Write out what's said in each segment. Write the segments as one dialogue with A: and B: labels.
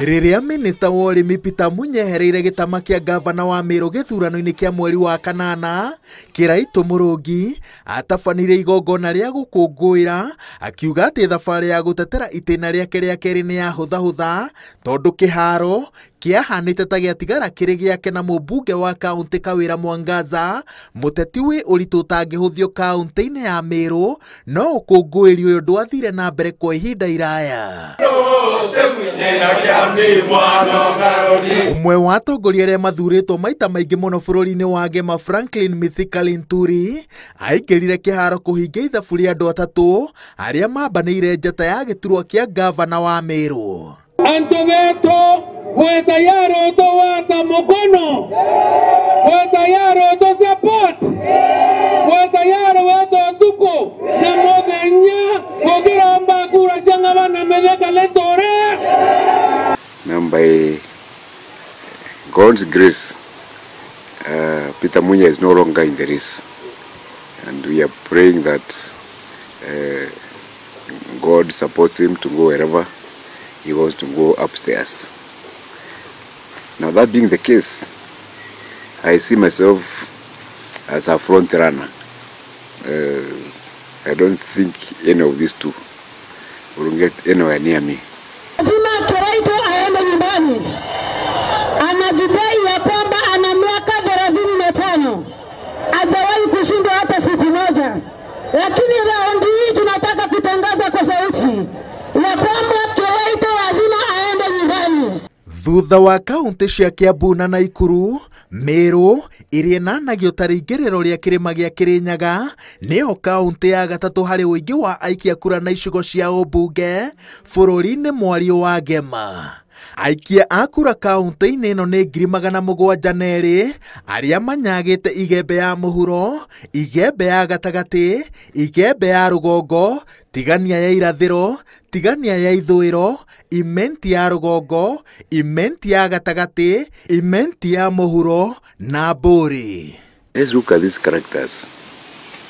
A: Rĩrĩa minista wa ũrĩmi Peter Munya ehereire gĩtama kĩa ngavana wa Meru gĩthurano-inĩ kĩa mweri wa kanana, Kĩraitũ Mũrũngi atabanirie igongona rĩa gũkũngũĩra akiuga atĩ thabarĩ ya gũtetera itĩna rĩake rĩa kerĩ nĩ yahũthahũtha tondũ kĩharo kĩahanĩte ta gĩatigara kĩrĩ gĩake na mũmbunge wa kaũntĩ Kawĩra Mwangaza, mũteti wĩ ũritũ ũtangĩhũthio kaũntĩ-inĩ ya Meru, no ũkũngũĩri ũyũ ndwathire na mbere kwa ihinda iraya. Ũmwe wa atongoria arĩa mathurĩtwo maita maingĩ mũno bũrũri-inĩ wa Gema, Franklin Mithika Linturi, aingĩrire kĩharo kũhingia ithabu rĩa andũ atatũ arĩa mambanĩire njata ya gĩturwa kĩa ngavana wa Meru.
B: Antubeto wetayaro to wata mukono wetayaro to support wetayaro weto tuko na muthenya gukiromba kura cia ng'abana Mithika Linturi.
C: Now by God's grace, Peter Munya is no longer in the race, and we are praying that God supports him to go wherever he wants to go upstairs. Now that being the case, I see myself as a front runner. I don't think any of these two will get anywhere near me.
D: Lazima Kiraito aende nyumbani. Anajidai ya kwamba ana miaka 35. Hajawahi kushindwa hata siku moja. Lakini raundi hii tunataka kutangaza kwa sauti ya kwamba Kiraito lazima aende nyumbani.
A: Thutha wa kaunti cia Kiambu na Naikuru, Meru ĩrĩa ĩnanagio ta rĩingĩrĩro rĩa kĩrĩma gĩa Kĩrĩnyaga nĩyo kaunti ya gatatũ harĩ ũingĩ wa aikia kura na icigo cia ũmbunge bũrũri-inĩ mwario wa Gema. Aikia a kura kaunti-inĩ ĩno nĩ 702,000 arĩa manyagĩte Igembe ya mũhuro, Igembe ya gatagatĩ, Igembe ya rũgongo, Tigania ya irathĩro, Tigania ya ithũĩro, Imenti ya rũgongo, Imenti ya gatagatĩ, Imenti ya mũhuro na Mbũri.
C: Let's look at these characters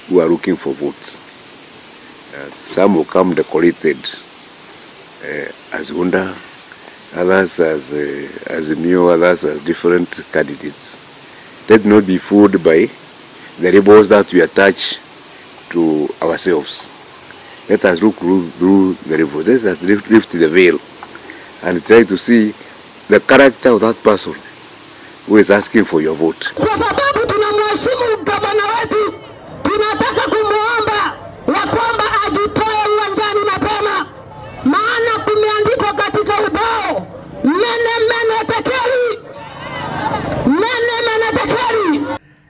C: who are looking for votes. Some will come decorated as Hunda, others as Azimio, others as different candidates. Let not be fooled by the labels that we attach to ourselves. Let us look through the labels. Let us lift the veil and try to see the character of that person who is asking for your vote.
D: Kwa sababu tunamheshimu gavana wetu, tunataka kumuomba ya kwamba ajitoe uwanjani mapema, maana kumeandikwa katika ubao mene mene tekeli, mene mene tekeli.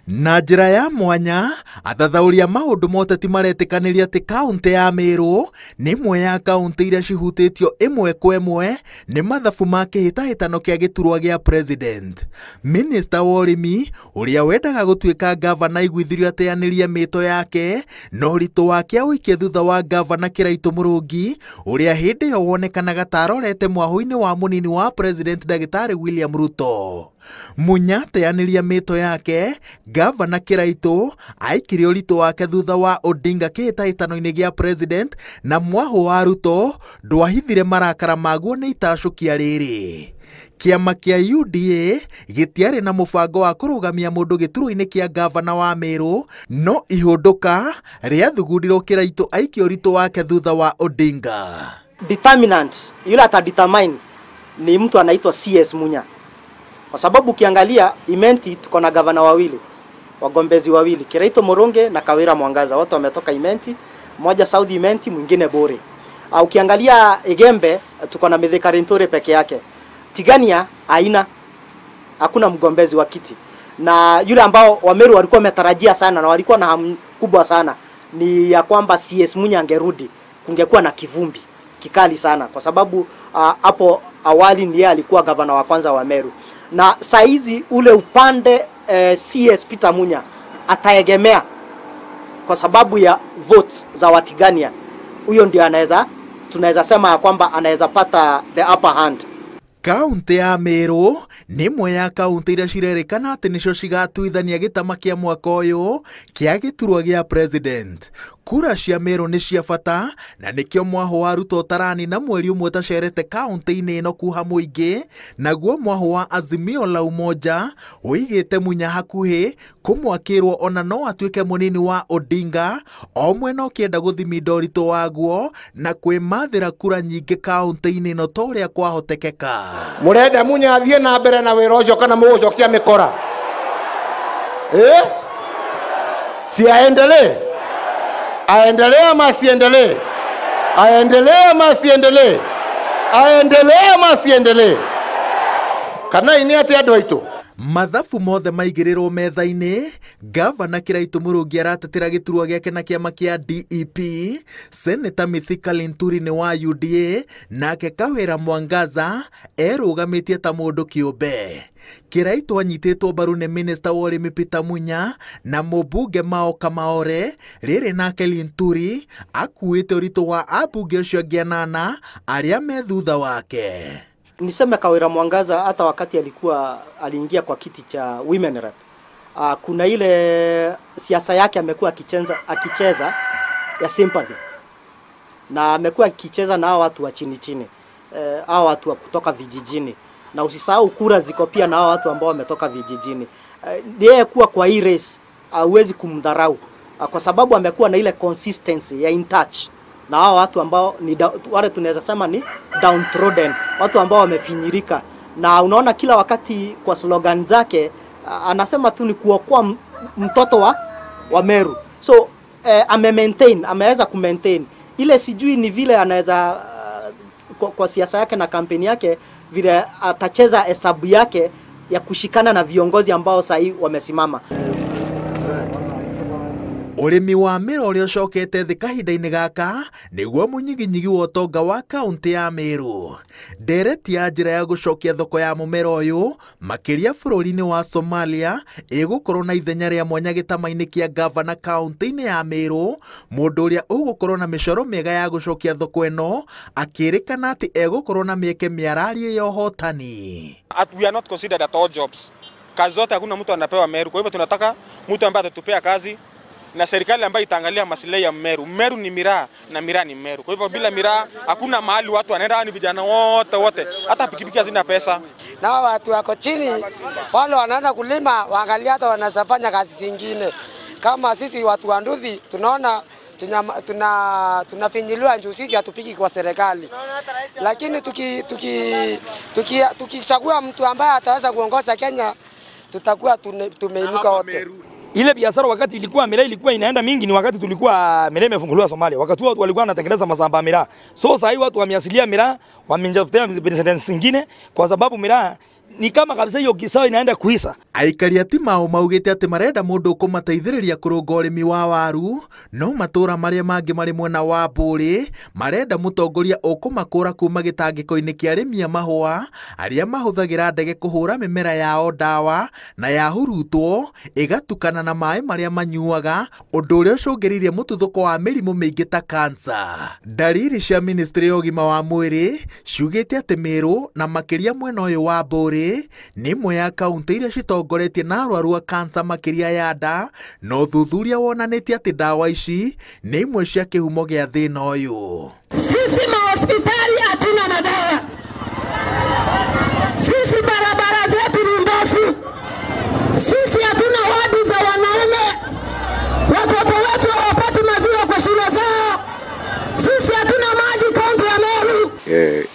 A: Na njĩra ya mwanya athathaũri a maũndũ ma ũteti maretĩkanĩria atĩ kaũntĩ ya Meru nĩ ĩmwe ya kaũntĩ iria cihutĩtio ĩmwe kwa ĩmwe nĩ mathabu ma kĩhĩtahĩtano kĩa gĩturwa gĩa president. Minista wa ũrĩmi ũrĩa wendaga gũtuĩka ngavana aiguithirio ateanĩrie mĩto yake na ũritũ wake aũikie thutha wa ngavana Kĩraitũ Mũrũngi ũrĩa hĩndĩ ĩyo wonekanaga ta arorete mwahũ-inĩ wa mũnini wa president Ndagĩtarĩ William Ruto. Munya ateanĩria mĩto yake, ngavana Kĩraitũ aikirie ũritũ wake thutha wa Odinga kĩhĩtahĩtano-inĩ gĩa president na mwahũ wa Ruto ndwahithire marakara maguo nĩ itacũkia rĩrĩ. Kĩama kĩa UDA gĩtiarĩ na mũbango wa kũrũgamia mũndũ gĩturwa-inĩ kĩa ngavana wa Meru, no ihũndũka rĩathugundirwo Kĩraitũ aikie ũritũ wake thutha wa Odinga.
E: Determinant yule atadetermine ni mtu anaitwa CS Munya. Kwa sababu ukiangalia Imenti tuko na gavana wawili, wagombezi wawili, Kiraito Murungi na Kawira Mwangaza, wote wametoka Imenti, mmoja South Imenti, mwingine Bore. Ukiangalia Igembe tuko na Mithika Linturi peke yake. Tigania haina, hakuna mgombezi wa kiti. Na yule ambao Wameru walikuwa wametarajia sana na walikuwa na hamu kubwa sana ni ya kwamba CS Munya angerudi, kungekuwa na kivumbi kikali sana kwa sababu hapo awali ndiye alikuwa gavana wa kwanza wa Meru. Na saizi ule upande CS Peter Munya ataegemea kwa sababu ya votes za Watigania, huyo ndio anaweza, tunaweza sema ya kwamba anaweza pata the upper hand.
A: Kaunti ya Meru nĩ ĩmwe ya kaunti iria cirerĩkana atĩ nĩcio cigatuithania gĩtama kĩa mwaka ũyũ kĩa gĩturwa gĩa president. Kura cia Meru nĩ cia bata na nĩkĩo mwaho wa Ruto ũtarani na mweri ũmwe ũtacerete kaunti-inĩ ĩno kuha mũingĩ, naguo mwaho wa Azimio la Umoja ũigĩte Munya hakuhĩ kũmwakĩrwo ona no atuĩke mũnini wa Odinga, o mwena ũkĩenda gũthiminda ũritũ waguo na kwĩmathĩra kura nyingĩ kaunti-inĩ ĩno ta ũrĩa kwahotekeka.
F: Mũrenda Munya athiĩ na mbere na wĩra ũcio kana mũgũcokia mĩkora? Si aendelee? Aendelee ama asiendelee? Aendelee ama asiendelee? Aendelee ama asiendelee? Kana ini atĩ andũ aitũ?
A: Mathabu mothe maigĩrĩrwo metha-inĩ, Gavana Kiraitu Murungi aratetera gĩturwa gĩake na kĩama kĩa DEP, Seneta Mithika Linturi nĩ wa UDA, nake Kawira Mwangaza erũgamĩtie ta mũndũ kĩũmbe. Kiraitu anyitĩtwo mbaru nĩ Minista wa ũrĩmi Peter Munya na mũmbunge Mao Kamaore, rĩrĩ nake Linturi akuĩte ũritũ wa ambunge acio angĩ anana arĩa me thutha wake.
E: Niseme Kawira Mwangaza hata wakati alikuwa aliingia kwa kiti cha Women Rep, kuna ile siasa yake amekuwa akicheza ya sympathy, na amekuwa akicheza na watu wa chini chini, hao watu wa kutoka vijijini, na usisahau kura ziko pia na hao watu ambao wametoka vijijini. Yeye kuwa kwa hii race huwezi kumdharau, kwa sababu amekuwa na ile consistency ya in touch na hao watu ambao ni wale tunaweza sema ni downtrodden, watu ambao wamefinyirika. Na unaona kila wakati kwa slogan zake anasema tu ni kuokoa mtoto wa Meru. So ameweza ku maintain ile, sijui ni vile anaweza kwa siasa yake na kampeni yake vile atacheza hesabu yake ya kushikana na viongozi ambao sahi wamesimama.
A: Ũrĩmi wa mĩro ũrĩa ũcokete thĩ kahinda-inĩ gaka nĩguo mũnyiginyigi wa ũtonga wa kaunti ya Meru. Ndereti ya njĩra ya gũcokia thoko ya mũmera ũyũ makĩria bũrũri-inĩ wa Somalia ĩgũkorwo na ithenya rĩa mwanya gĩtama-inĩ kĩa gavana kaunti-inĩ ya Meru, mũndũ ũrĩa ũgũkorwo na mĩcoro mĩega ya gũcokia thoko ĩno akĩrĩkana atĩ egũkorwo na mĩeke mĩararie ya ũhotani.
G: We are not considered at all jobs. Kazi zote hakuna mtu anapewa Meru. Kwa hivyo tunataka mtu ambaye atatupea kazi na serikali ambayo itaangalia maslahi ya Meru. Meru ni miraa na miraa ni Meru. Kwa hivyo bila miraa hakuna mahali watu wanaenda, ni vijana wote wote. Hata pikipiki hazina pesa.
H: Na watu wako chini wale wanaenda kulima waangalia hata wanafanya kazi zingine. Kama sisi watu wa nduthi tunaona tunafinyiliwa juu sisi hatupiki kwa serikali. Lakini tukichagua mtu ambaye ataweza kuongoza Kenya tutakuwa tumeinuka wote.
I: Ile biashara wakati ilikuwa miraa ilikuwa inaenda mingi ni wakati tulikuwa miraa imefunguliwa Somalia. Wakati watu walikuwa wanatengeneza masamba ya miraa. So sasa hivi watu wameasilia miraa, wameinjaftia business zingine kwa sababu miraa ni kama kabisa hiyo kisao inaenda kuisa.
A: Aikari a Timau maugite ati marenda mũndũ ũkũmateithĩrĩria kũrũnga ũrĩmi wa waru, no matũra marĩa mangĩ marĩ mwena wa Mbũrĩ marenda mũtongoria ũkũmakũra kuma gĩtangĩko-inĩ kĩa arĩmi a mahũa arĩa mahũthagĩra ndege kũhũra mĩmera yao ndawa na yahurutwo ĩgatukana na maĩ marĩa manyuaga, ũndũ ũrĩa ũcũngĩrĩirie mũtuthũko wa mĩrimũ mĩingĩ ta kansa. Ndariri cia ministry ya ũgima wa mwĩrĩ ciugĩte atĩ Meru na makĩria mwena ũyũ wa Mbũrĩ nĩ ĩmwe ya kaunti iria citongoretie na arwaru a kansa makĩria ya nda, na ũthuthuria wonanĩtie atĩ ndawa ici nĩ imwe cia kĩhumo gĩa thĩna ũyũ.
D: Sisi mahospitali hatuna madawa, sisi barabara zetu ni mbovu, sisi hatuna wadi za wanaume, watoto wetu hawapati maziwa kwa shule zao, sisi hatuna maji kaunti ya Meru.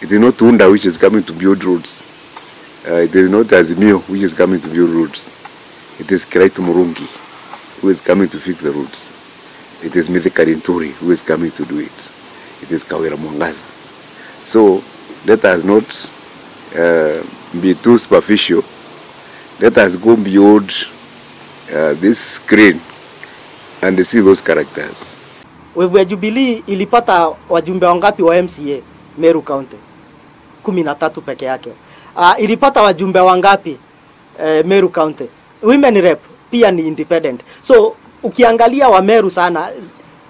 C: It is not UNDA which is coming to build roads. It is not Azimio which is coming to build roads. It is Kiraitu Murungi who is coming to fix the roads. It is Mithika Linturi who is coming to do it. It is Kawira Mwangaza. So let us not be too superficial. Let us go beyond this screen and see those characters.
E: Wevu ya Jubilee ilipata wajumbe wangapi wa MCA Meru County? 13 peke yake. Ilipata wajumbe wangapi Meru County? Women rep pia ni independent. So ukiangalia wa Meru sana,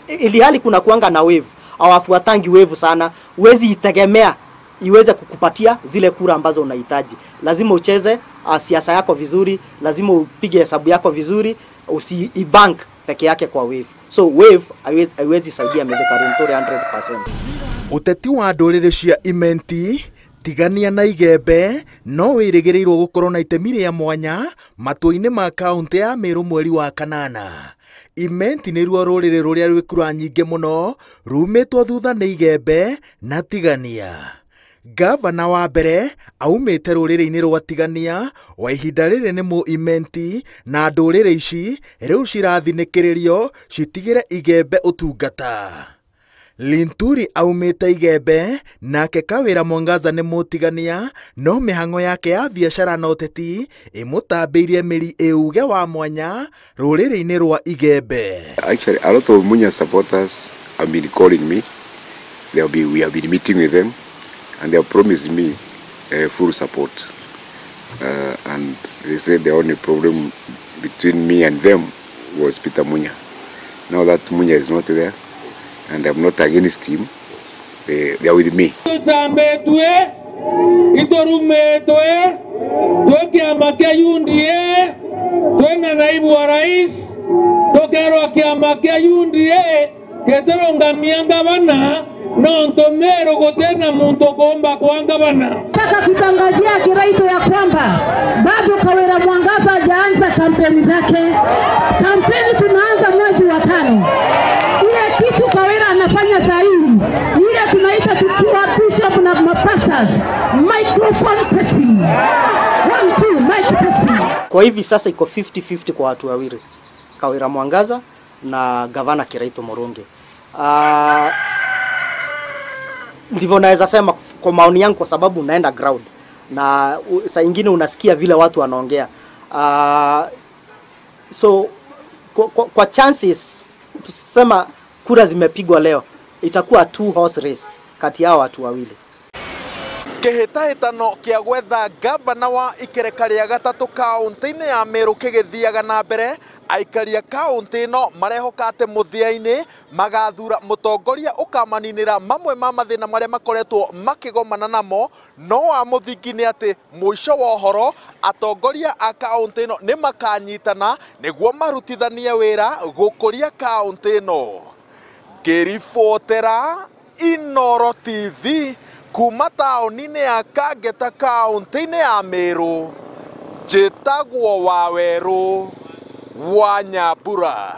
E: ilihali kuna kuanga na wave, hawafuatangi wave sana, huwezi itegemea iweze kukupatia zile kura ambazo unahitaji. Lazima ucheze siasa yako vizuri, lazima upige hesabu yako vizuri, usiibank peke yake kwa wave. So wave haiwezi saidia Mithika Linturi 100%.
A: Uteti wa ndũrĩrĩ cia Imenti, Tigania na Igembe no wĩrĩgĩrĩirwo gũkorwo na itemi rĩa mwanya matua-inĩ ma kaũntĩ ya Meru mweri wa kanana. Imenti nĩruo rũrĩrĩ rũrĩa rwĩ kura nyingĩ mũno rumĩtwo thutha nĩ Igembe na Tigania. Gavana wa mbere aumĩte rũrĩrĩ-inĩ rwa Tigania wa ihinda rĩrĩ nĩ Mũimenti na ndũrĩrĩ ici rĩu cirathinĩkĩrĩrio citigĩre Igembe ũtungata. Linturi aumĩte Igembe nake Kawĩra Mwangaza nĩ Mũtigania no mĩhang'o yake ya biacara na ũteti ĩmũtambĩirie mĩri ĩuge wa mwanya rũrĩrĩ-inĩ rwa Igembe.
C: Actually, a lot of Munya supporters have been calling me. We have been meeting with them, and they have promised me full support. And they said the only problem between me and them was Peter Munya. Now that Munya is not there, and I'm not against him, they are with me.
B: Tuchambetwe, itorumetwe, twekiama kia UNDA, twena naibu wa rais, tokerwa kiama kia UNDA, keterongamia gavana, no Meru gutena muntu kuomba kwa gavana.
D: Nataka kutangazia Kiraito ya kwamba bado Kawira Mwangaza hajaanza kampeni zake. Kampeni tunaanza mwezi wa 5. Ile kitu Kawira anafanya saa hii, ile tunaita tukiwa bishop na mapastors, microphone testing. 1 2 mic testing.
E: Kwa hivi sasa iko 50-50 kwa watu wawili, Kawira Mwangaza na gavana Kiraito Murungi. Ndivyo naweza sema kwa maoni yangu, kwa sababu unaenda ground na saa nyingine unasikia vile watu wanaongea. So kwa chances tusema kura zimepigwa leo, itakuwa 2 horse race kati yao watu wawili.
A: Kĩhĩtahĩtano kĩa gwetha gavana wa ikereka rĩa gatatũ kaũntĩ-inĩ ya Meru kĩgĩthiaga na mbere, aikari a kaũntĩ ĩno marehoka atĩ mũthia-inĩ magathura mũtongoria ũkamaninĩra mamwe ma mathĩna marĩa makoretwo makĩgomana namo, no wa mũthingi nĩ atĩ mũico wa ũhoro atongoria a kaũntĩ ĩno nĩ makanyitana nĩguo marutithanie wĩra gũkũria kaũntĩ ĩno. Ngĩribotera Inooro TV kuma taũni-inĩ ya Kangeta kaũntĩ-inĩ ya Meru, njĩtagwo Wawerũ wa Nyambura.